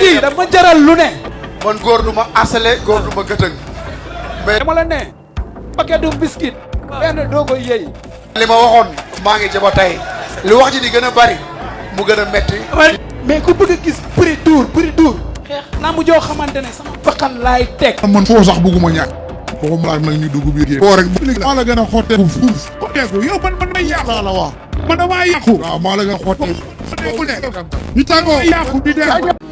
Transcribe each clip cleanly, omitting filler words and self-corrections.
kii dama jaral lu ne. man góor du ma asale góor du ma gëtëng. mais dama la ne. paquet du biscuit. benn doo ko yëy. li ma waxoon maa ngi jaba tey. li wax ji di gën a bari mu gën a metti. mais ku bëgg a gis prix dur. xeex naa mu joo xamante ne sama bakkan laay teg. man foo sax bëgguma ñàkk. foo mu laaj nag ñu dugg biir foo rek maa la gën a xotteeku fuuf. xotteeku yow man may yàqu laa la wax. man damaa yàqu. waaw maa la gën a xotteeku. xotteeku ne. ñu tàggoo yàqu di dee.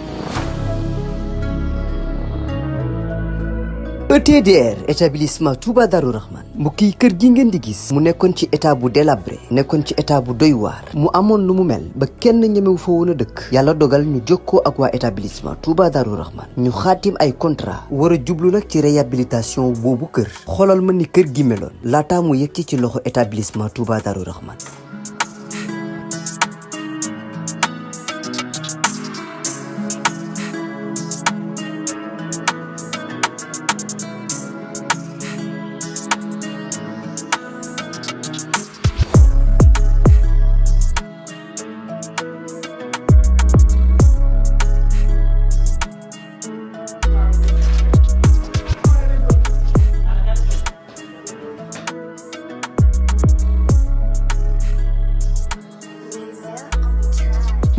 ETDR établissement Touba Darou Rahman mbokk yi kër gi ngeen di gis mu nekkoon ci état bu délabré nekkoon ci état bu doy waar mu amoon lu mu mel ba kenn ñemewu fa woon a dëkk yàlla dogal ñu jokkoo ak waa établissement Touba Darou Rahman ñu xaatim ay contrat war a jublu nag ci réhabilitation boobu kër xoolal ma ni kër gi meloon laataa mu yegg ci loxo établissement Touba Darou Rahman.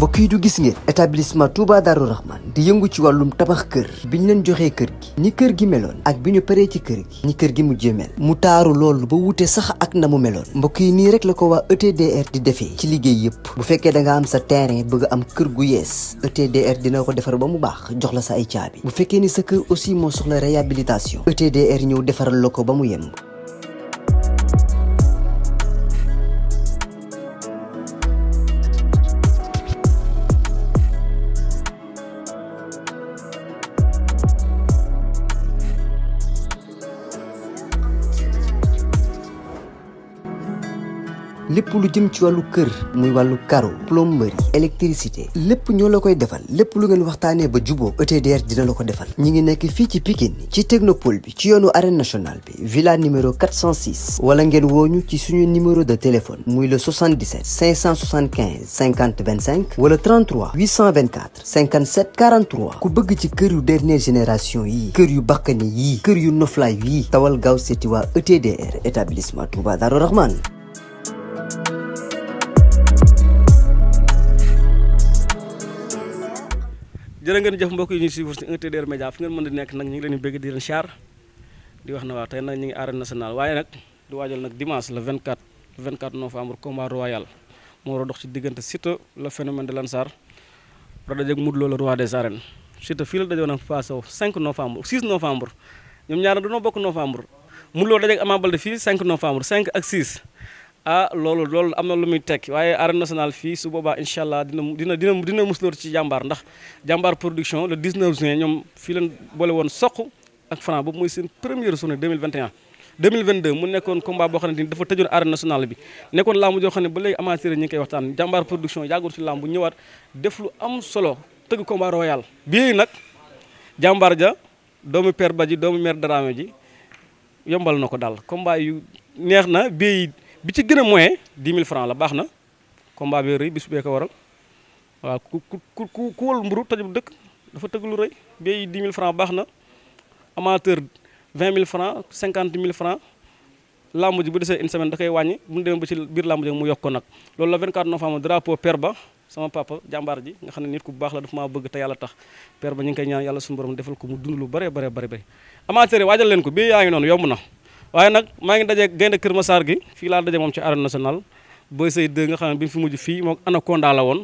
mbokk yi du gis ngeen établissement Touba Darou Rahman di yëngu ci wàllum tabax kër bi ñu leen joxee kër gi ni kër gi meloon ak bi ñu paree ci kër gi ni kër gi mujjee mel mu taaru loolu ba wute sax ak na mu meloon mbokk yi nii rek la ko waa ETDR di defee ci liggéey yëpp bu fekkee da nga am sa terrain bëgg am kër gu yees ETDR dina ko defar ba mu baax jox la sa ay caabi bu fekkee ni sa kër aussi moo soxla réhabilitation ETDR ñëw defaral la ko ba mu yemb. lépp lu jëm ci wàllu kër muy wàllu carreau plomberie électricité lépp ñoo la koy defal lépp lu ngeen waxtaanee ba juboo ETDR dina la ko defal ñi ngi nekk fii ci Pikine ci technopole bi ci yoonu arène nationale bi villa numéro 406 wala ngeen wooñu ci suñu numéro de téléphone muy le 77 575 50 25 wala 33 824 57 43 ku bëgg ci kër yu dernière génération yi kër yu bakkane yi kër yu noflaay yi tawal gaaw seeti waa ETDR établissement Touba Darou Rahman. jërë ngeen jëf mbokk yi ñuy suivre ci ETDR Média fi ngeen mën di nekk nag ñu ngi leen di bëgg di leen char di wax na waa tey nag ñu ngi arène nationale waaye nag di waajal nag dimanche le 24 novembre combat royal moo war a dox ci diggante Siteu le phénomène de Lansar war a dajeeg Modou Lo le roi des arènes Siteu fii la dajoon nag passé 5 novembre 6 novembre ñoom ñaar dañoo bokk novembre Modou Lo dajeeg Ama Baldé fii 5 novembre 5 ak 6 loolu am na lu muy tekki waaye arène nationale fii su boobaa incha allah dina muslóor ci jàmbaar ndax jàmbaar production le 19 juin ñoom fii leen boole woon soq ak Franc boobu mooy seen première journée 2022 mu nekkoon combat boo xamante ni dafa tëjoon arène nationale bi nekkoon lamb joo xam ne ba léegi amateur ñi ngi koy waxtaan jàmbaar production yàggul ci lamb bu ñëwaat def lu am solo tëgg combat royal bii nag jàmbaar ja doomu père ba ji doomu mère Dramé ji yombal na ko daal combat yu neex na bii bi ci gën a moyen 10 000 francs la baax na combat bi rëy bis bee ko waral waaw ku wal mburu tëj bu dëkk dafa tëgg lu rëy bii 10 000 francs baax na amateur 20 000 francs 50 000 francs lamb ji bu desee une semaine da koy wàññi bu ñu demee ba ci biir lamb ji mu yokk ko nag loolu la 24 novembre drapeau père ba sama papa jàmbaar ji nga xam ne nit ku baax la dafa maa bëgg te yàlla tax père ba ñu ngi koy ñaan yàlla suñu borom defal ko mu dund lu bare amateur yi waajal leen ko bii yaa ngi noonu yomb na waaye nag maa ngi daje gaynde Kër Massar gi fii laa daje moom ci arène nationale Boy Seye 2 nga xam ne bi mu fi mujj fii moom Anaconda la woon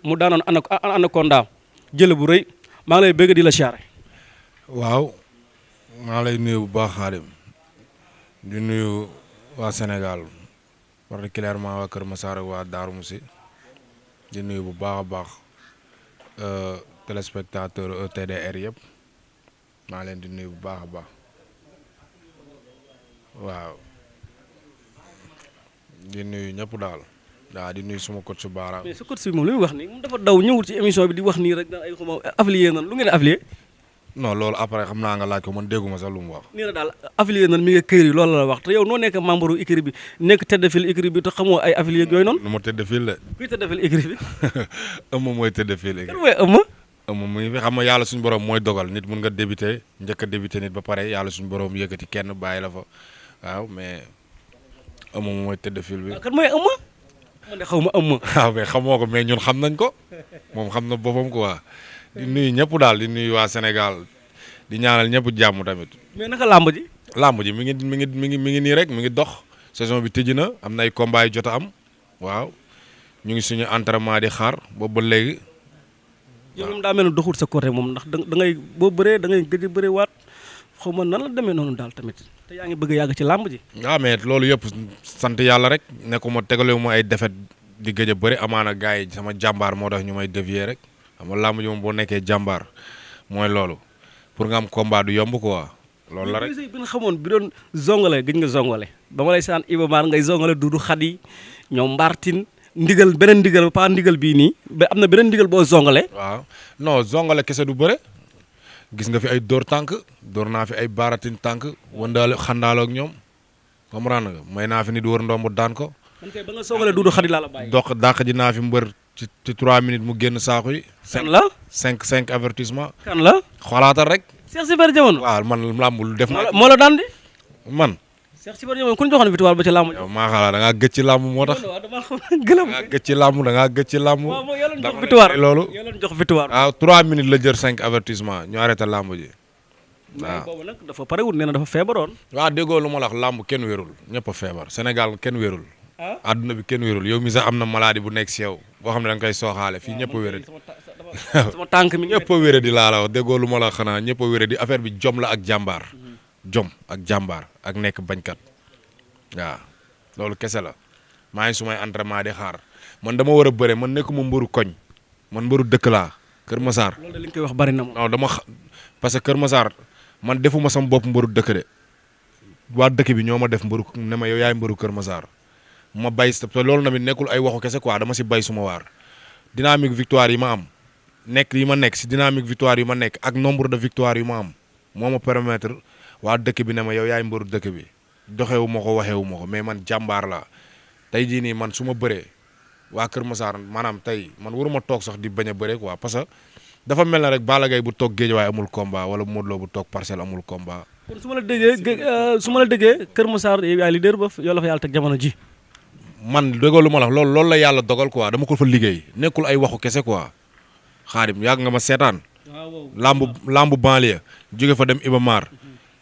mu daanoon Anaconda jële bu rëy maa ngi lay bëgg di la siyaare. waaw maa lay nuyu bu baax Xaadim di nuyu waa Sénégal particulièrement waa Kër Massar ak waa Darou Moussi di nuyu bu baax a baax téléspectateur ETDR yëpp maa leen di nuyu bu baax a baax. waaw di nuyu ñëpp daal waaw di nuyu suma coach su Baara. mais sa coach bi moom li muy wax nii moom dafa daw ñëwul ci émission bi di wax nii rek daan ay xuma affilié nan lu ngeen affilié. non loolu après xam naa nga laaj ko man dégguma sax lu mu wax. nii na daal affilié nan mi nga kër yi loolu la wax te yow noo nekk membre u écurie bi nekk tête de file écurie bi te xamoo ay affilié yooyu noonu. nu ma tête de file de. kuy tête de file écurie bi. ëmma mooy tête de file kan mooy ëmma. mu ngi fi xam nga yàlla suñu borom mooy dogal nit mun nga débuter njëkk a débuter nit ba pare yàlla suñu borom yëkkati kenn bàyyi la fa waaw mais Eumeu mooy tëdd fil bi. kan mooy Eumeu. man de xaw ma Eumeu. waaw mais xamoo ko mais ñun xam nañ ko moom xam na boppam quoi di nuyu ñëpp daal di nuyu waa Sénégal di ñaanal ñëpp jàmm tamit. mais naka làmb ji. làmb ji mi ngi nii rek mi ngi dox saison bi tëj na am na ay combats yu jot a am waaw ñu ngi suñu entraînement di xaar boobu ba léegi. yow moom daa mel ne doxul sa côté moom ndax da ngay boo bëree da ngay gëj a bëree waat xaw ma nan la demee noonu daal tamit te yaa ngi bëgg a yàgg ci làmb ji. waaw mais loolu yëpp sant yàlla rek nekkuma tegalewu ma ay defet di gëj a bëri amaana gars yi sama jàmbaar moo tax ñu may dévier rek xam nga làmb ji moom boo nekkee jàmbaar mooy loolu pour nga am combat du yomb quoi. loolu la rek bi nga xamoon bi doon zongale gëj nga zongale ba ma lay saan Iba Mar ngay zongale Dudu Xadi ñoom Mbartin ndigal beneen ndigal pas ndigal bii nii ba am na beneen ndigal boo zongale. waaw non zongale kese du bëre gis nga fi ay dóor tànk dóor naa fi ay baaratin tànk wëndaale xandaalo ak ñoom comprendre nga may naa fi nit wër ndomb daan ko. man kay ba nga zongale Dudu Xadi laa la bàyyi. dox dàq ji naa fi mbër ci 3 minutes mu génn saako yi. kan la 5 avertissement. kan la. xoolaatal rek. Cheikh Super Diamono. waaw man làmbul def naa. moo la daan di. man. Cheikh Super Diamono ku ñu joxoon victoire ba ci làmb. yow maa xalaat da ngaa gëj ci làmb moo tax. gëlëm da ngaa gëj ci làmb da ngaa gëj ci làmb. waaw mooy yoo leen jox victoire loolu. yoo leen jox victoire. waaw 3 minutes la jër 5 avertissement ñu arrêté làmb ji. waaw boobu nag dafa parewul nee na dafa feebaroon. waaw déggoo lu ma la wax làmb kenn wérul ñëpp a feebar Sénégal kenn wérul. adduna bi kenn wérul yow mi sax am na maladie bu nekk si yow boo xam ne da nga koy sooxaale fii ñëpp a wéradi. sama tànk mi ñëpp a wéradi laa la wax déggoo lu ma la xanaa ñëpp a wéradi affaire bi jom la ak jàmbaar. jom ak jàmbaar ak nekk bañkat waaw loolu kese la maa ngi sumay entraînement di xaar man dama war a bëre man nekkuma mbëru koñ man mbëru dëkk laa Kër Massar. loolu de li nga koy wax bari na moom. non parce que Kër Massar man defuma sama bopp mbëru dëkk de waa dëkk bi ñoo ma def mbëru ne ma yow yaay mbëru Kër Massar ma bay te loolu tamit nekkul ay waxu kese quoi dama si bay suma waar dynamique victoire yi ma am nekk si dynamique victoire yi ma nekk ak nombre de victoire yu ma am moo ma permettre waa dëkk bi ne ma yow yaay mbëru dëkk bi doxewu ma ko waxewu ma ko mais man jàmbaar la tey jii nii man su ma bëree waa Kër Massar maanaam tey man waruma toog sax di bañ a bëree quoi parce que dafa mel na rek Balla Gaye bu toog Guédiawaye amul combat wala Modou Lo bu toog Parcelles amul combat. kon su ma la déggee Kër Massar yow yaay leader ba yow la fa yàlla teg jamono ji. man déggoo lu ma la loolu la yàlla dogal quoi dama ko fa liggéey nekkul ay waxu kese quoi Xaadim yàgg nga ma seetaan. lambu banlieue jóge fa dem Iba Mar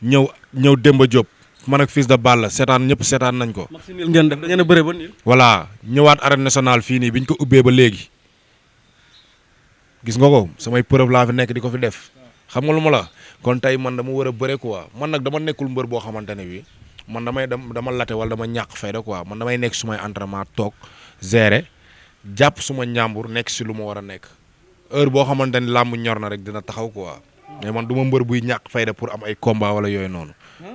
ñëw Demba Diop man ak fils de Balla seetaan ñëpp seetaan nañ ko. Maximil ngeen def da ngeen a bëre ba nii. voilà ñëwaat arène nationale fii nii bi ñu ko ubbee ba léegi gis nga ko samay preuve laa fi nekk di ko fi def xam nga lu ma la kon tey man dama war a bëre quoi man nag dama nekkul mbër boo xamante ne bi man dama late wala dama ñàkk fayda quoi man damay nekk sumay entraînement toog gérer jàpp suma ñàmbur nekk si lu ma war a nekk heure boo xamante ni làmb ñor na rek dina taxaw quoi mais man du ma mbër buy ñàkk fayda pour am ay combat wala yooyu noonu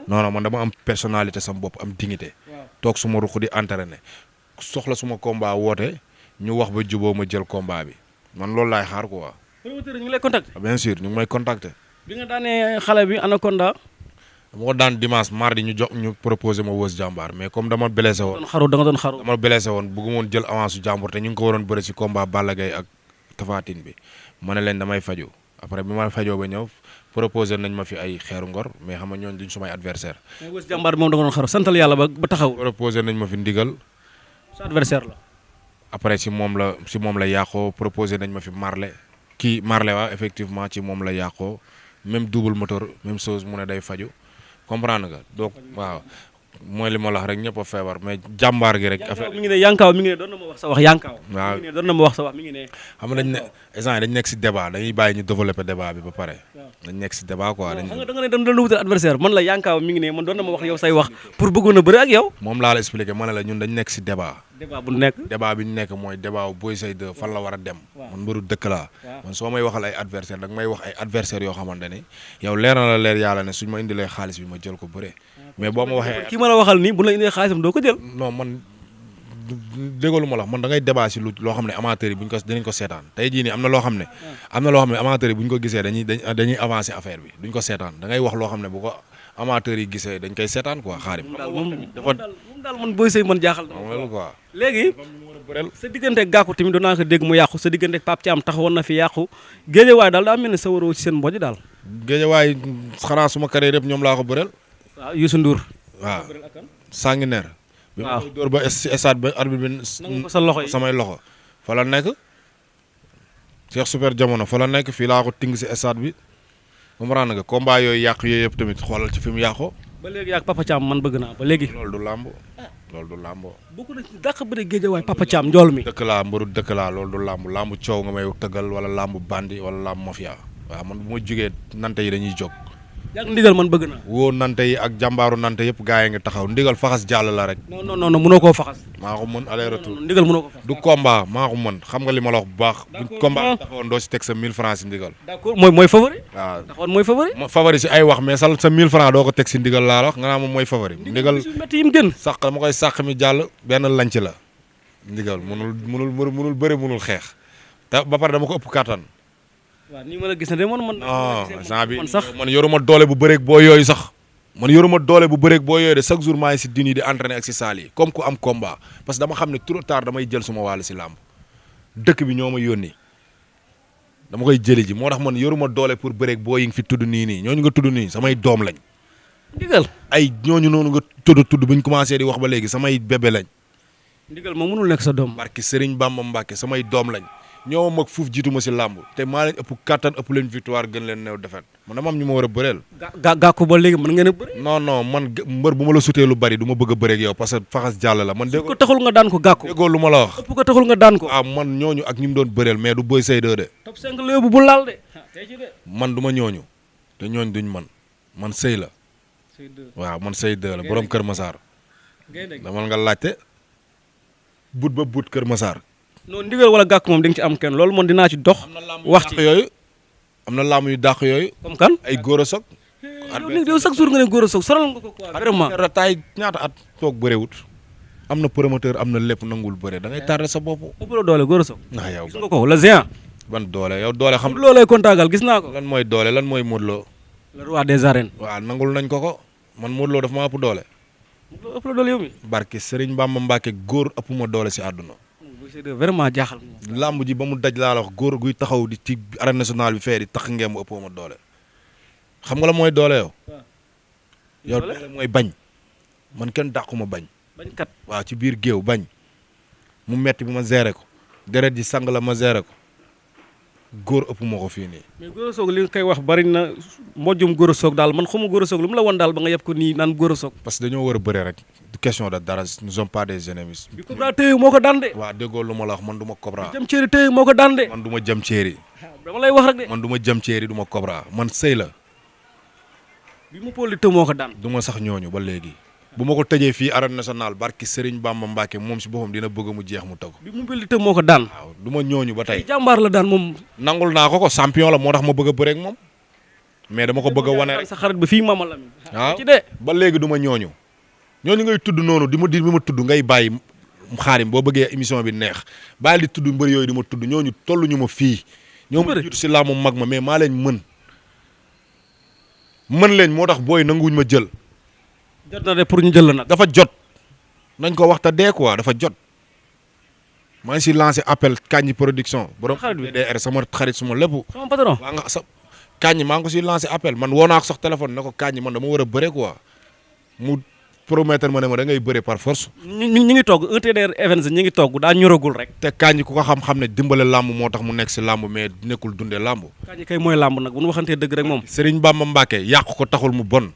non man dama am personnalité sama bopp am dignité toog suma ruq di entraîner soxla suma combat woote ñu wax ba juboo ma jël combat bi man loolu laay xaar quoi. promoteur ñu ngi lay contacter. bien sûr ñu ngi may contacter. bi nga daanee xale bi Anaconda. dama ko daan dimanche mardi ñu proposé ma wës jàmbaar mais comme dama blessé woon. da nga doon xaru. dama blessé woon bëgguma woon jël avance su jàmbur te ñu ngi ko waroon bëri si combat Balla Gaye ak Tapha Tine bi ma ne leen damay faju après bi ma fajoo ba ñëw proposé nañ ma fi ay xeeru ngor mais xam nga ñooñu duñ sumay adversaire. mais wës jàmbaar moom da nga doon xaru santal yàlla ba taxaw. proposé nañ ma fi ndigal. sa adversaire la. après si moom la yàqoo proposé nañ ma fi Marley waa effectivement ci moom la yàqoo même double moteur même chose mu ne day faju comprendre nga donc waaw mooy li ma la wax rek ñëpp a feebar mais jàmbaar gi rek. affaire mi ngi ne yankaaw mi ngi ne doon na ma wax sa wax yankaaw. waaw mi ngi ne doon na ma wax sa wax mi ngi ne. xam nga dañ nekk si débat dañuy bàyyi ñu développer débat bi ba pare. dañ nekk si débat quoi. xam nga da nga ne doon wutal adversaire man la yankaaw mi ngi ne man doon na ma wax yow say wax pour bëggoon a bëri ak yow. moom laa la expliqué ma ne la ñun dañ nekk si débat. débat bu nekk. débat bi ñu nekk mooy débat wu Boy Seye 2 fan la war a dem. man mbëru dëkk laa. man soo may waxal ay adversaire da nga may wax ay adversaire yoo xamante ni yow leer na la leer yàlla ne suñ ma indilee xaalis bi ma jël ko bëre mais boo ma waxee. kii ma la waxal nii bu la indee xaalisam doo ko jël. non man déggalu ma la man da ngay débat si loo xam ne amateurs yi dinañ ko seetaan tey jii nii am na loo xam ne. amateurs yi bu ñu ko gisee dañuy avancer affaire bi duñ ko seetaan da ngay wax loo xam ne bu ko amateurs yi gisee dañ koy seetaan quoi Xaadim. moom daal man Boy Seye man jaaxal na. loolu quoi. léegi bëreel. sa diggante Gàkku tamit doon naa ko dégg mu yàqu sa diggante Pape Thiam taxawoon na fi yàqu Géejawaay daal daa mel ne sa waroo ci seen mboj daal. Géejawaay xanaa suma carrière yëpp ñoom laa ko bëreel. waaw Youssou Ndour. waaw Sanguinaire. waaw bi ma koy door ba stade ba arbitre bi. nangu ko sa loxo yi samay loxo. fa la nekk Cheikh Super Jamono fa la nekk fii laa ko ting si stade bi. comprendre nga combat yooyu yàq yooyu yëpp tamit xoolal ci fi mu yàqoo. ba léegi yaa Papa Thiam man bëgg naa ba léegi. loolu du làmb loolu du làmb. bokk na ci dàq bëre Géejawaay Papa Thiam njool mi. dëkk laa mbëru dëkk laa loolu du làmb làmb coow nga may tëggal wala làmb bandi wala làmb mafia waaw man bu ma jógee nante yi dañuy jóg. yaa ngi ndigal man bëgg naa. woo nante yi ak jàmbaaru nante yëpp gaa yi ngi taxaw ndigal faxas jàll la rek. non non non mënoo koo faxas. maa ko mën aller retour. ndigal mënoo ko faxas. du combat maa ko mën xam nga li ma la wax bu baax. d'accord bu combat bi taxawoon doo si teg sa 1000 francs si ndigal. d'accord mooy favori. waaw taxawoon mooy favori. favori si ay wax mais sa 1000 francs doo ko teg si ndigal laa la wax nga naa moom mooy favori. ndigal métti yi mu gën. sàq dama koy sàq mi jàll benn lanc la. ndigal munul bëri munul xeex te ba pare dama ko ëpp kattan. waaw nii ma la gis ne de man. non sant bi man sax man yoruma doole bu bëreeg boo yooyu sax. man yoruma doole bu bëreeg boo yooyu de chaque jour maa ngi si dini di entraîner ak si saal yi comme ku am combat parce que dama xam ne trop tard damay jël suma wàll si làmb dëkk bi ñoo ma yónni dama koy jëli ji moo tax man yoruma doole pour bëreeg boo yi nga fi tudd nii ñooñu nga tudd nii samay doom lañ. ndigal ay ñooñu noonu nga tudd buñ commencé di wax ba léegi samay bébé lañ. ndigal moom mënul nekk sa doom. barki Serigne Bamba Mbacke samay doom lañ. ñoo mag fuuf jiitu ma si làmb te maa leen ëpp kattan ëpp leen victoire gën leen néew defet man dama am ñu ma war a bëreel. Gàkku ba léegi mën ngeen a bëri. non man mbër bu ma la sutee lu bari du ma bëgg a bëreeg yow parce que faxas jàll la man. ko taxul nga daan ko Gàkku. déggoo lu ma la wax. ëpp ko taxul nga daan ko. man ñooñu ak ñi mu doon bëreel mais du Boy Seye 2 de. top 5 la yóbbu bu laal de. man du ma ñooñu te ñooñu duñ man Seye la. waaw man Seye 2 la borom Kër Massar. dama nga laajte but ba but Kër Massar. non ndigal wala Gàkku moom di nga ci am kenn loolu moom dinaa ci dox. wax ci yooyu am na laamu yu dàq yooyu. comme kan ay góor a soog. yow chaque jour nga ne góor a soog soral nga ko quoi vraiment. taay ñaata at toog bëreewut am na promoteur am na lépp nangul bëre da ngay tardé sa bopp. ëpp la doole góor a soog. yow gis nga ko la géant. ban doole yow doole xam. loolay kontaagal gis naa ko. lan mooy doole lan mooy Modou Lo. le roi des arènes. waaw nangul nañ ko man Modou Lo daf ma ëpp doole. ëpp la doole yow mi. barke Serigne Bamba Mbacke góor ëpp ma doole si àdduna. vraiment jaaxal. làmb ji ba mu daj laa la wax góor guy taxaw di ci arène nationale bi fee di tax ngeen mu ëppoo ma doole. xam nga la mooy doole yow. yow doole mooy bañ. man kenn dàqu ma bañ. bañkat waaw ci biir géew bañ. mu metti bi ma géré ko. deret ji sang la ma géré ko. góor ëpp ma ko fii nii. mais góor a soog li nga koy wax bari na mbojum góor a soog daal man xamu góor a soog lu mu la won daal ba nga yeb ko nii naan góor a soog. parce que dañoo war a bëre rek. du question de dara nous sommes pas des ennemis. bi Cobra téye moo ko daan de. waaw déggoo lu ma la wax man du ma Cobra. jëm ceeri téye moo ko daan de. man du ma jëm ceeri. dama lay wax rek de. man du ma jëm ceeri du ma Cobra man sëy la. bi mu poli té moo ko daan. du ma sax ñooñu ba léegi. bu ma ko tëjee fii arène nationale barki Serigne Bamba Mbacke moom si boppam dina bëgg mu jeex mu tëgg. bi mu poli té moo ko daan. waaw du ma ñooñu ba tey. jàmbaar la daan moom. nangul naa ko champion la moo tax ma bëgg a bëreeg moom. mais dama ko bëgg a wane rek. sa xarit ba fii Mama Lamine. waaw ci de. ba léegi du ma ñooñu. ñooñu ngay tudd noonu di ma tudd ngay bàyyi xaarim boo bëggee émission bi neex bàyyi di tudd mbër yooyu di ma tudd ñooñu tolluñu ma fii. ñoo ma jiitu si laa mu mag ma mais maa leen mën leen moo tax booy nanguwuñ ma jël. jot na de pour ñu jël la nag. dafa jot nañ ko waxta dee quoi dafa jot maa ngi si lancé appel Kandji production. borom DDR sama xarit suma lépp. sama patron waa nga sa Kandji maa ngi ko si lancé appel man woo naa ko sax téléphone ne ko Kandji man dama war a bëre quoi mu promettre ma ne ma da ngay bëre par force. ñu ngi togg ETDR Events ñu ngi togg daa ñoragul rek. te Kandji ku ko xam-xam ne dimbale làmb moo tax mu nekk si làmb mais nekkul dundee làmb. Kandji kay mooy làmb nag bu ñu waxantee dëgg rek moom. Serigne Bamba Mbacke yàq ko taxul mu bon.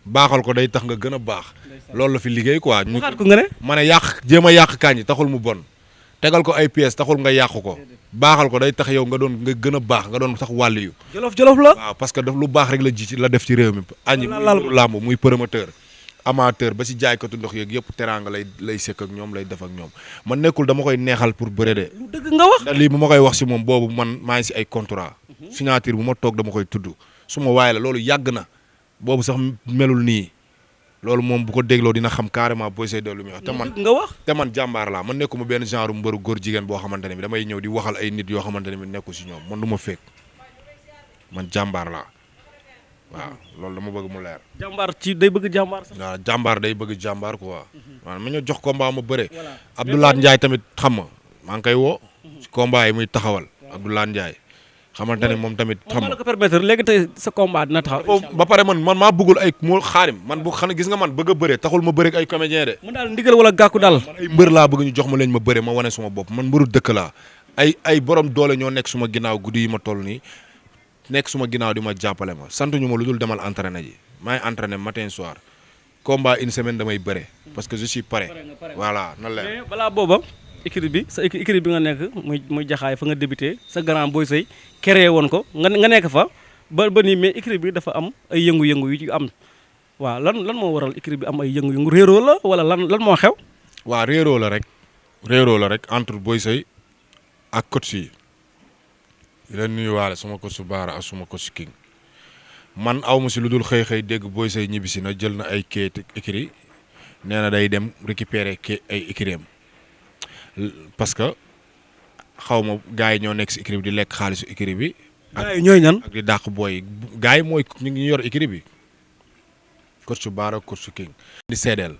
baaxal ko day tax nga gën a baax. loolu la fi liggéey quoi. ñu waxaat ko nga ne. ma ne jéem a yàq Kandji taxul mu bon. tegal ko ay pièces taxul nga yàqu ko. baaxal ko day tax yow nga gën a baax nga doon sax wàll yu. jolof la. waaw parce que daf lu baax rek la def ci réew mi. añi muy làmb muy promoteur. amateur ba si jaaykatu ndox yeeg yëpp teraanga lay sekk ak ñoom lay def ak ñoom man nekkul dama koy neexal pour bëre de. lu dëgg nga wax. lii bu ma koy wax si moom boobu man maa ngi si ay contrat. signature bu ma toog dama koy tudd. su ma waaye la loolu yàgg na boobu sax melul nii loolu moom bu ko dégloo dina xam carrément Boy Seye 2 lu muy wax. te man jàmbaar laa man nekkuma benn genre mbëru góor jigéen boo xamante ne bi damay ñëw di waxal ay nit yoo xamante ne bi nekku si ñoom man du ma fekk man jàmbaar laa waaw loolu dama bëgg mu leer. jàmbaar ci day bëgg jàmbaar sax. waaw jàmbaar day bëgg jàmbaar quoi. waaw ma ñu jox combat ma bëre. Abdoulaye Ndiaye tamit xam ma maa ngi koy woo. ci combat yi muy taxawal. Abdoulaye Ndiaye xamante ne moom tamit. xam nga la ko permettre léegi tey sa combat dina taxaw. ba pare man maa bëggul ay moo xaarim man bu xam gis nga man bëgg a bëre taxul ma bëre ak ay comédien de. mu daal ndigal wala gàkku daal. man ay mbër laa bëgg ñu jox ma leen ma bëre ma wane suma bopp man mbëru dëkk laa ay borom doole ñoo nekk suma ginnaaw guddi yi ma toll nii nekk suma ginnaaw di ma jàppale ma sant ñu ma lu dul demal entraîné ji maay entraîné matin soir combat une semaine damay bëre parce que je suis prêt voilà na leer. mais balaa booba écurie bi sa écurie bi nga nekk muy jaxaay fa nga débuté sa grand Boy Seye créé woon ko nga nekk fa ba nii mais écurie bi dafa am ay yëngu-yëngu yu ci am waaw lan moo waral écurie bi am ay yëngu-yëngu réeroo la wala lan moo xew. waaw réeroo la rek entre Boy Seye ak coach yi di leen nuyuwaale suma coach Baara ak suma coach King man aw ma si lu dul xëy dégg Boy Seye ñibbisi na jël na ay kayit écurie nee na day dem récupérer ay écurie am parce que xaw ma gars yi ñoo nekk si écurie bi di lekk xaalisu écurie bi. gars yi ñooy ñan ak di dàq booy gars yi mooy ñu ngi yor écurie bi coach Baara coach King. di seedeel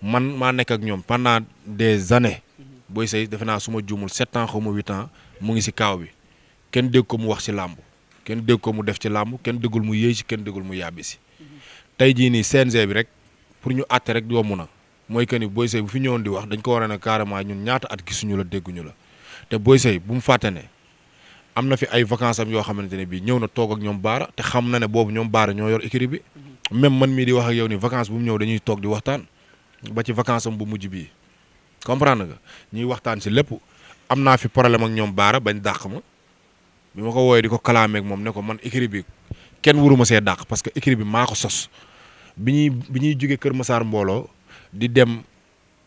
man maa nekk ak ñoom pendant des années. Boy Seye defe naa su ma juumul 7 ans xaw ma 8 ans mu ngi si kaaw bi kenn dégg ko mu wax ci làmb kenn dégg ko mu def ci làmb kenn déggul mu yéey si kenn déggul mu yàbbi si tey jii nii CNG bi rek pour ñu àtte rek yomb na mooy que ni Boy Seye bu fi ñëwoon di wax dañ ko war a ne carrément ñun ñaata at gisuñu la dégguñu la te Boy Seye bu mu fàtte ne am na fi ay vacances am yoo xamante ne bii ñëw na toog ak ñoom Baara te xam na ne boobu ñoom Baara ñoo yor écurie bi même man mii di wax ak yow ni vacances bu mu ñëw dañuy toog di waxtaan ba ci vacances am bu mujj bii. comprendre nga ñuy waxtaan si lépp am naa fi problème ak ñoom Baara bañ dàq ma bi ma ko wooyee di ko kalaamee ak moom ne ko man écurie bi kenn waruma see dàq parce que écurie bi maa ko sos bi ñuy jóge Kër Massar mbooloo di dem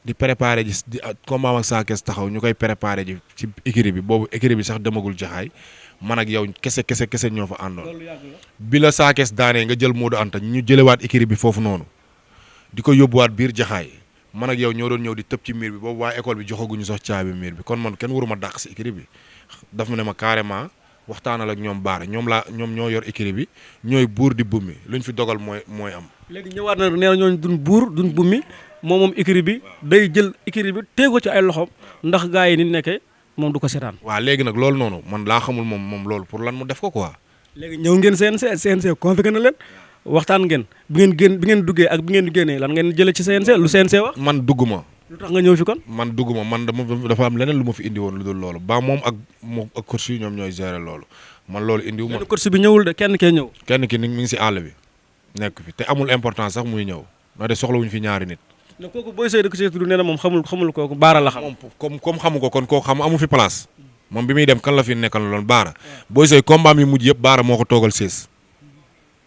di préparer ji di combat ak Sa Thiès taxaw ñu koy préparer ji ci écurie bi boobu écurie bi sax demagul jaxaay man ak yow kese ñoo fa àndoon bi la Sa Thiès daanee nga jël Modou Anta ñu jëlewaat écurie bi foofu noonu di ko yóbbuwaat biir jaxaay man ak yow ñoo doon ñëw di tëb ci miir bi boobu waa école bi joxaguñu sax caabi miir bi kon man kenn waruma dàq si écurie bi daf ma ne ma carrément waxtaanal ak ñoom Baara ñoom ñoo yor écurie bi ñooy buur di bummi luñ fi dogal mooy am. léegi ñëwaat na nee na ñooñu duñ buur duñ bummi moom écurie bi day jël écurie bi téye ko ci ay loxoom ndax gars yi ni nekkee moom du ko seetaan. waaw léegi nag loolu noonu man laa xamul moom loolu pour lan mu def ko quoi. léegi ñëw ngeen CNG convoqué na leen. waxtaan ngeen bi ngeen duggee ak bi ngeen génnee lan ngeen jëlee ci CNG lu CNG wax. man dugguma. lu tax nga ñëw fi kon. man dugguma man dafa am leneen lu ma fi indi woon lu dul loolu ba moom ak coach yi ñoom ñooy gérer loolu man loolu indiwu ma. coach bi ñëwul de kenn kee ñëw. kenn ki mi ngi si àll bi nekk fi te amul importance sax muy ñëw na de soxlawuñu fi ñaari nit. ne kooku Boy Seye dëkk ci tudd nee na moom xamul kooku Baara la xam. moom comme xamu ko kon kooku amu fi place moom bi muy dem kan la fi nekkal loon Baara. Boy Seye combat mi mujj yëpp Baara moo ko toogal sées.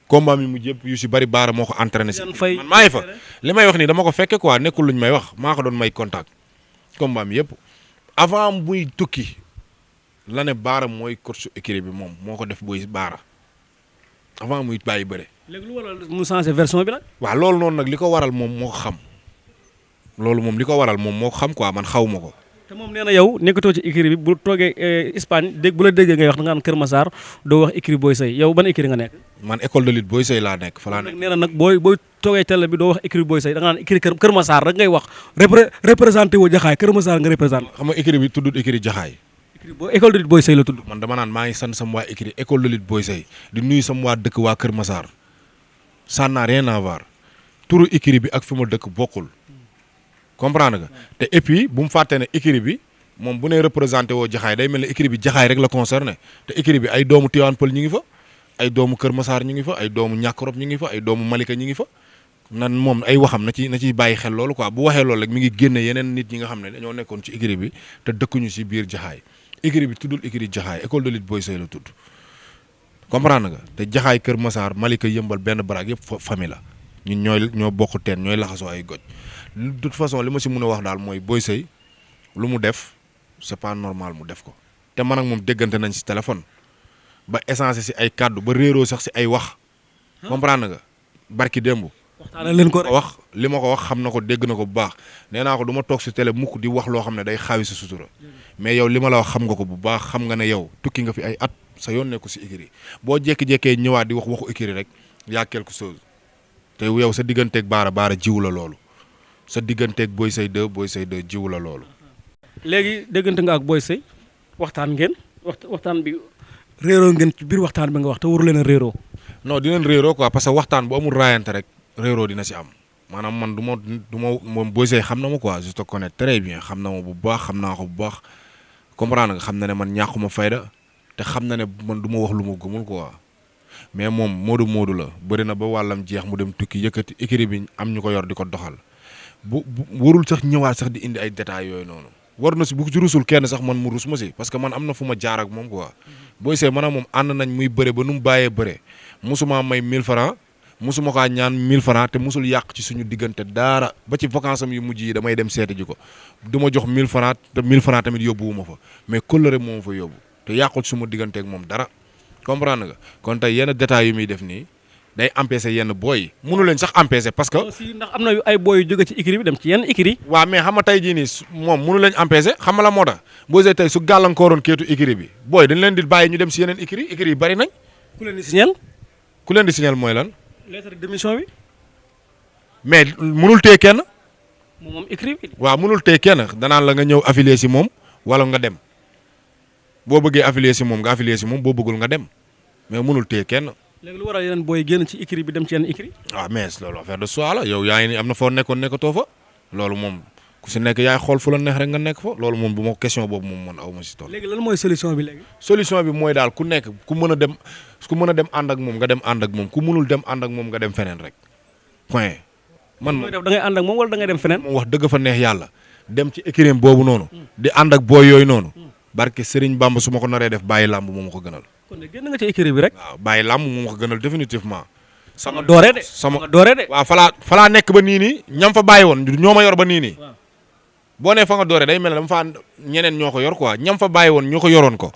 combat mi mujj yëpp yu si bari Baara moo ko entraîné si man maa ngi fa li may wax nii dama ko fekke quoi nekkul luñ may wax maa ko doon may contact combat mi yëpp avant muy tukki la ne Baara mooy coach écurie bi moom moo ko def Boy Baara avant muy bàyyi bëre. léegi lu waral mu changé version bi nag. waaw loolu noonu nag li ko waral moom moo ko xam loolu moom li ko waral moom moo ko xam quoi man xaw ma ko. te moom nee na yow nekkatoo ci écurie bi bu toogee Espagne bu la déggee ngay wax da nga naan Kër Massar doo wax écurie Boy Seye yow ban écurie nga nekk. man école de lutte Boy Seye laa nekk fa laa nekk. nee na nag booy toogee télé bi doo wax écurie Boy Seye da nga naan écurie Kër Massar rek ngay wax représenté woo Jaxaay Kër Massar nga représenté. xam nga écurie bi tuddut écurie Jaxaay. école de lutte Boy Seye la tudd. man dama naan maa ngi sant sama waa écurie école de lutte Boy Seye di nuyu sama waa dëkk waa Kër Massar ça n'a rien à voir turu écurie bi ak fi ma dëkk bokkul comprendre nga te et puis bu mu fàtte ne écurie bi moom bu nee représenté woo Jaxaay day mel ne écurie bi Jaxaay rek la concerné te écurie bi ay doomu Tivaouane Peulh ñu ngi fa ay doomu Kër Massar ñu ngi fa ay doomu Ñàkkorop ñu ngi fa ay doomu Malika ñu ngi fa nan moom ay waxam na ci bàyyi xel loolu quoi bu waxee loolu rek mi ngi génne yeneen nit ñi nga xam ne dañoo nekkoon ci écurie bi te dëkkuñu si biir Jaxaay écurie bi tuddul écurie Jaxaay école de lutte Boy Seye la tudd comprendre nga te Jaxaay Kër Massar Malika Yëmbal benn baraag yëpp famille la ñun ñoo bokk teen ñooy laxasoo ay goj de toute façon li ma si mën a wax daal mooy Boy Seye lu mu def c'est pas normal mu def ko te man ak moom déggante nañ si téléphone ba échanger si ay kàddu ba réeroo sax si ay wax comprendre nga barki démb. waxtaanal leen ko rek wax li ma ko wax xam na ko dégg na ko bu baax nee naa ko du ma toog si télé mukk di wax loo xam ne day xaawi sa sutura mais yow li ma la wax xam nga ko bu baax xam nga ne yow tukki nga fi ay at sa yoon nekku si écurie boo jékki-jékkee ñëwaat di wax waxu écurie rek yaa quelque chose te yow sa digganteeg baara jiw la loolu sa digganteeg Boy Seye 2 jiw la loolu. léegi déggante nga ak Boy Seye waxtaan ngeen waxtaan bi réeroo ngeen ci biir waxtaan bi nga wax te waru leen a réeroo. non dinañ réeroo quoi parce que waxtaan bu amul raayante rek réeroo dina si am maanaam man du ma moom Boy Seye xam na ma quoi je te connais très bien xam na ma bu baax xam naa ko bu baax comprendre nga xam na ne man ñàkkuma fayda te xam na ne man du ma wax lu ma gëmul quoi mais moom moodu la bëri na ba wàllam jeex mu dem tukki yëkkati écurie bi am ñu ko yor di ko doxal bu warul sax ñëwaat sax di indi ay détails yooyu noonu. war na si bu ci rusul kenn sax man mu rus ma si parce que man am na fu ma jaar ak moom quoi Boy Seye man ak moom ànd nañ muy bëre ba nu mu bàyyee bëre musuma may 1000 francs musuma kaa ñaan 1000 francs te musul yàq ci suñu diggante daara ba ci vacances am yu mujj yi damay dem seeti ji ko du ma jox 1000 francs te 1000 francs tamit yóbbuwuma fa mais kóllëre moo ma fa yóbbu te yàqul suma diggante ak moom dara comprendre nga kon tey yenn détails yu muy def nii day empêcher yenn booy yi mënu leen sax empêcher parce que. aussi ndax am na ay booy yu jóge ci écurie bi dem ci yenn écurie. waaw mais xam nga tey jii nii moom mënu leen empêcher xam nga la moo tax Boy Seye tey su gàllankooroon keetu écurie bi booy dañ leen di bàyyi ñu dem si yeneen écurie yi bari nañ. ku leen di signal mooy lan. lettre de démission bi. mais mënul téye kenn. moom écurie bi. waaw mënul téye kenn danaan la nga ñëw affilié si moom wala nga dem boo bëggee affilié si moom nga affilié si moom boo bëggul nga dem mais mënul téye kenn. léegi lu waral yeneen booy génn ci écurie bi dem ci yenn écurie. waaw mais loolu affaire de choix la yow yaa ngi ni am na foo nekkoon nekkatoo fa loolu moom ku si nekk yaay xool fu la neex rek nga nekk fa loolu moom bu ma question boobu moom man aw ma si tool. léegi lan mooy solution bi léegi. solution bi mooy daal ku nekk ku mën a dem ànd ak moom nga dem ànd ak moom ku mënul dem ànd ak moom nga dem feneen rek point. man mooy def da ngay ànd ak moom wala da ngay dem feneen. moom wax dëgg fa neex yàlla dem ci écurie boobu noonu. di ànd ak booy yooyu noonu. barke Serigne Bamba su ma ko naree def bàyyi làmb moo ma ko gënal. kon de génn nga ci écurie bi rek. waaw bàyyi làmb moo ma ko gënal définitivement. sama doore de. waaw falaa nekk ba nii nii ñam fa bàyyi woon ñoo ma yor ba nii nii. boo nee fa nga doore day mel ne dama faa ñeneen ñoo ko yor quoi ñam fa bàyyi woon ñoo ko yoroon ko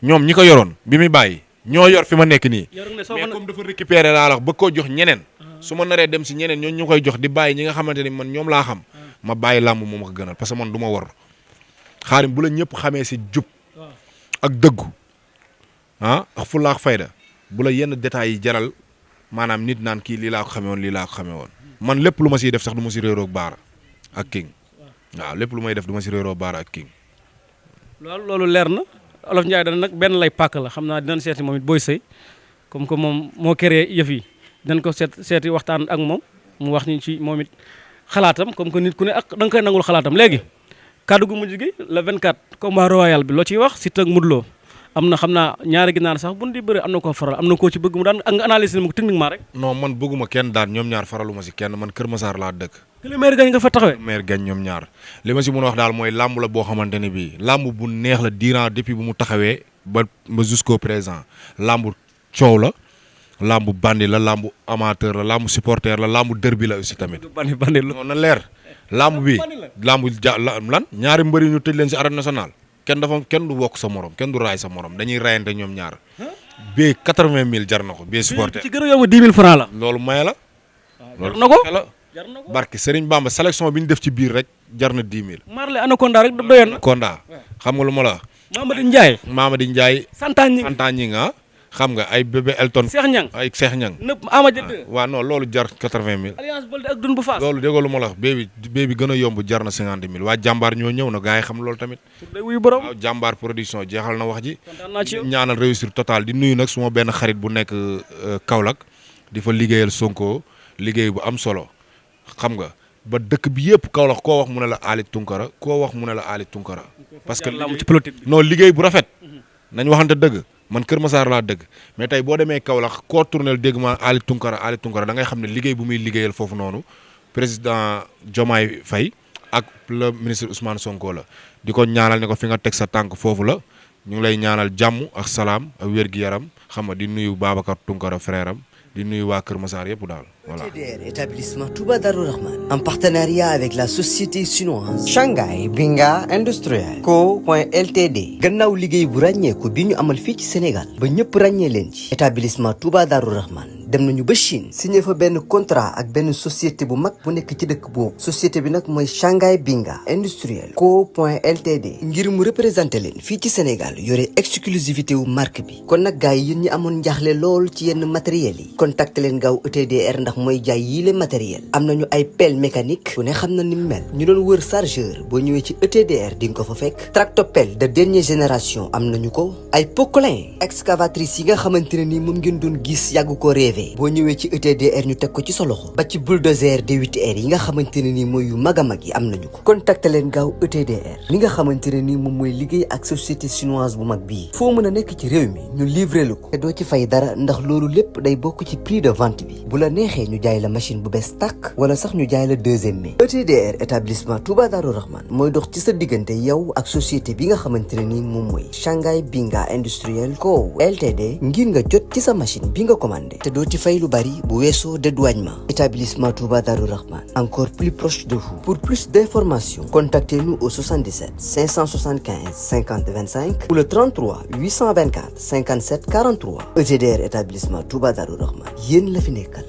ñoom ñi ko yoroon bi muy bàyyi ñoo yor fi ma nekk nii. mais comme dafa récupérer laa la bëgg koo jox ñeneen. su ma naree dem si ñeneen ñooñu ñu koy jox di bàyyi ñi nga xamante ni man ñoom laa xam. ma bàyyi làmb moo ma ko gënal parce que man du ma war Xaadim bu la ñëpp xamee si jub ak dëggu ak fulla ak fayda bu la yenn détails yi jaral maanaam nit naan kii lii laa ko xamee woon lii laa ko xamee woon man lépp lu ma siy def sax du ma si réeroog baara ak king waaw lépp lu may def du ma si réeroog baara ak king. loolu leer na Olof Ndiaye dana nag benn lay pàkk la xam naa dinañ seeti moom it Boy Seye comme que moom moo créé yëf yi dañ ko seeti waxtaan ak moom mu wax ñu ci moom it xalaatam comme que nit ku ne ak da nga koy nangul xalaatam léegi. kaddu gu mujj gi le 24 combat royal bi loo ciy wax Siteu ak Modou Lo am na xam naa ñaari ginaar sax bu ñu di bëri am na koo faral am na koo ci bëgg mu daan ak nga analyser ma ko techniquement rek. non man bëgguma kenn daan ñoom ñaar faraluma si kenn man Kër Massar laa dëkk. que le maire gañ nga fa taxawee. maire gañ ñoom ñaar li ma si mën a wax daal mooy làmb la boo xamante ne bii làmb bu neex la durant depuis bu mu taxawee ba jusqu'au présent làmb coow la làmb bandi la làmb amateur la làmb supporter la làmb derby la aussi tamit. bandi la non na leer. lamb bi lamb lan ñaari mbëri ñu tëj leen si arène nationale kenn du wokk sa morom kenn du raay sa morom dañuy raayante ñoom ñaar bee 80 000 jar na ko bee supporter ci gën a yomb 10 000 francs la loolu may la loolu na ko barke Serigne Bamba sélection bi ñu def ci biir rek jar na 10 000 Marley Anaconda rek doyoon na Konda xam nga lu ma la wax Mamadi Ndiaye santaan ñi nga xam nga ay bébé Elton Cheikh Niang nëpp Ama Dia waaw non loolu jar 80 000 Alliance Baldé ak Dun bu Faas loolu déggoo lu ma la wax bee bi gën a yomb jar na 50 000 waa jàmbaar ñoo ñëw na gars yi xam loolu tamit day wuyu borom waaw jàmbaar production jeexal na wax ji ñaanal réussir total di nuyu nag suma benn xarit bu nekk Kaolack di fa liggéeyal Sonko liggéey bu am solo xam nga ba dëkk bi yëpp Kaolack koo wax mu ne la Ali Tunkara koo wax mu ne la Ali Tunkara parce que non liggéey bu rafet nañ waxante dëgg man Kër Massar laa dëgg mais tey boo demee Kaolack koo tournel dégg ma Ali Tunkara da ngay xam ne liggéey bu muy liggéeyal foofu noonu président Diomaye Faye ak le ministre Ousmane Sonko la di ko ñaanal ne ko fi nga teg sa tànk foofu la ñu ngi lay ñaanal jàmm ak salaam ak wér-gi-yaram xam nga di nuyu Babacar Tunkara frère am di nuyu waa Kër Massar yëpp daal voilà. ETDR établissement Touba Darou Rahman en partenariat avec la société chinoise Shanghai Binga Industriel Co.Ltd gannaaw liggéey bu ràññeeku bi ñu amal fii ci Sénégal ba ñëpp ràññee leen ci établissement Touba Darou Rahman dem nañu ba Chine signé fa benn contrat ak benn société bu mag bu nekk ci dëkk boobu société bi nag mooy Shanghai Binga Industriel Co. Ltd ngir mu représenté leen fii ci Sénégal yore exclusivité wu marque bi kon nag gars yi yéen ñi amoon njaaxle lool ci yenn matériels yi contacté leen gaaw ETDR ndax mooy jaay yii le matériel am nañu ay pelle mécanique ku ne xam na ni mu mel ñu doon wër chargeur boo ñëwee ci ETDR di nga ko fa fekk tractopelle de dernière génération am nañu ko ay poquelin excavatrice yi nga xamante ne ni moom ngeen doon gis yàgg ko rêvé boo ñëwee ci ETDR ñu teg ko ci sa loxo ba ci bulldozer D8R yi nga xamante ne ni mooy yu mag a mag yi am nañu ko contacté leen gaaw ETDR li nga xamante ne ni moom mooy liggéey ak société chinoise bu mag bii foo mën a nekk ci réew mi ñu livré lu ko te doo ci fay dara ndax loolu lépp day bokk ci prix de vente bi bu la neexee ñu jaay la machine bu bees tàkk wala sax ñu jaay la deuxième mai ETDR établissement Touba Darou Rahman mooy dox ci sa diggante yow ak société bi nga xamante ne ni moom mooy Shanghai Binga Industriel Co. Ltd ngir nga jot ci sa machine bi nga commandé te doo ci fay lu bari bu weesoo dédouanement établissement Touba Darou Rahman encore plus proche de vous pour plus d'informations contactez-nous au 77 575 50 25 ou le 33 824 57 43 ETDR établissement Touba Darou Rahman yéen la fi nekkal